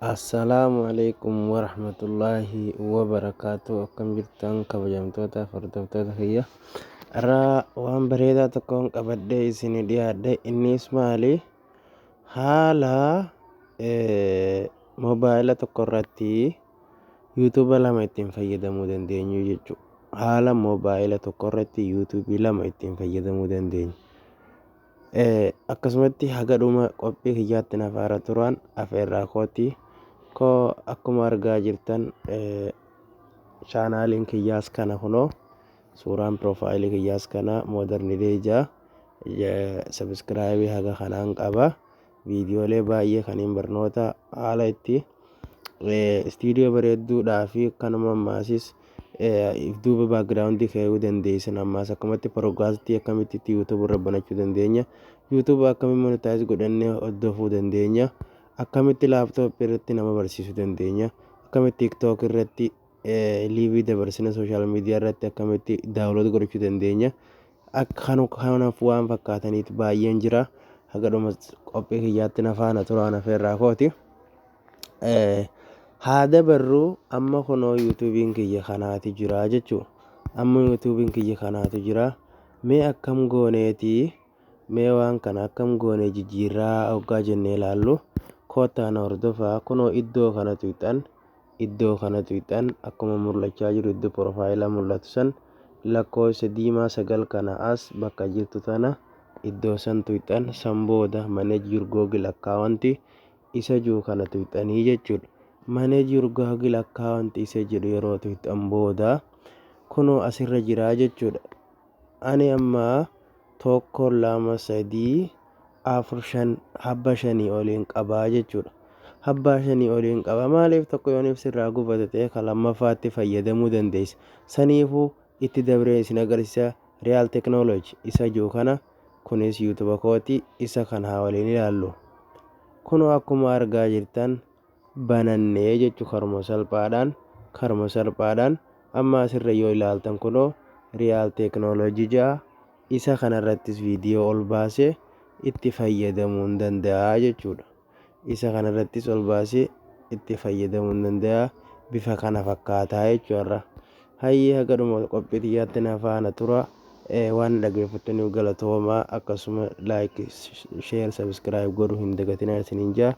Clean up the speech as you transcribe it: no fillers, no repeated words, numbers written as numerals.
Assalaamu alaikum warahmatullaahi wabarakaatu. Akkam jirtan, kabajamtoota hordoftoota kiyya? Irraa waan bareedaa tokkoon qabadhee isinii dhiyaadhe. Innis maali? Haala moobaayila tokko irratti YouTube lama ittiin fayyadamuu dandeenyu jechuudha. Haala moobaayila tokko irratti YouTube lama ittiin fayyadamuu dandeenyu. Akkasumatti haga dhuma qophii kiyyaatti na faara turan afeerraa kooti. Koo akkuma argaa jirtan, chaanaaliin kiyyaas kana. Kunoo suuraan piroofaayilii kiyyaas kana, Modern Deejaa. Subscribe haga kanaan qaba. Viidiyoolee baay'ee kaniin barnoota haala itti istiidiyoo bareedduudhaa fi kanuma ammaasis if duuba background kaa'uu dandeessan, ammaas akkamatti piroogaastii akkamitti itti YouTube irra banachuu dandeenya, YouTube akkamitti monetize godhannee hordofuu dandeenya, akkamitti laaptooppii irratti nama barsiisuu dandeenya, akkamitti TikTok irratti live dabarsina, social media irratti akkamitti download godhachuu dandeenya, akka kanaaf waan fakkaataniit baay'een jira. Haga dhuma qophii kiyyaatti na faana turaan afeerraa kooti. Haa dabarru. Amma kunoo YouTubeiin kiyya kanaati jira jechuu. Amma YouTubeiin kiyya kanaatu jira. Mee akkam gooneeti, mee waan kana akkam goonee jijjiirraa hoggaa jennee ilaallu, koottaa na hordofaa. Kunoo iddoo kana tuqxan, iddoo kana tuqxan. Akkuma mul'achaa jiru, iddoo profaayilaa mul'atu san, lakkoofsa diimaa sagal kana as bakka jirtu tana, iddoo san tuqxan. San booda "Manage your Google account" isa jiru kana tuqxanii jechuudha. "Manage your Google account" isa jedhu yeroo tuqxan booda kunoo asirra jiraa jechuudha. Ani amma tokko, lama, sadii, afur, shan, habba shanii oliin qabaa jechuudha. Abbaa shanii oliin qaba. Maaliif? Tokko yooniif sirraa gubate ta'e, kan lammaffaatti fayyadamuu dandeessa. Saniifuu itti dabree isin agarsiisa. Real Technology isa jiru kana, kunis YouTube kooti, isa kana haa waliin ilaallu. Kunoo akkuma argaa jirtan banannee jechuu, karuma salphaadhaan. Amma asirra yoo ilaaltan, kunoo Real Technology ja'a. Isa kanarrattis viidiyoo ol baasee itti fayyadamuu hin danda'a jechuudha. Isa kanarrattis ol baasee itti fayyadamuu hin danda'a. Bifa kana fakkaataa jechuudha. Hayyee, haga dhuma qophii xiyyaatti na faana tura. Waan dhaggeeffattaniif galatoomaa. Akkasuma like, share, subscribe godhuu hin dagatinaa isiniin jaa.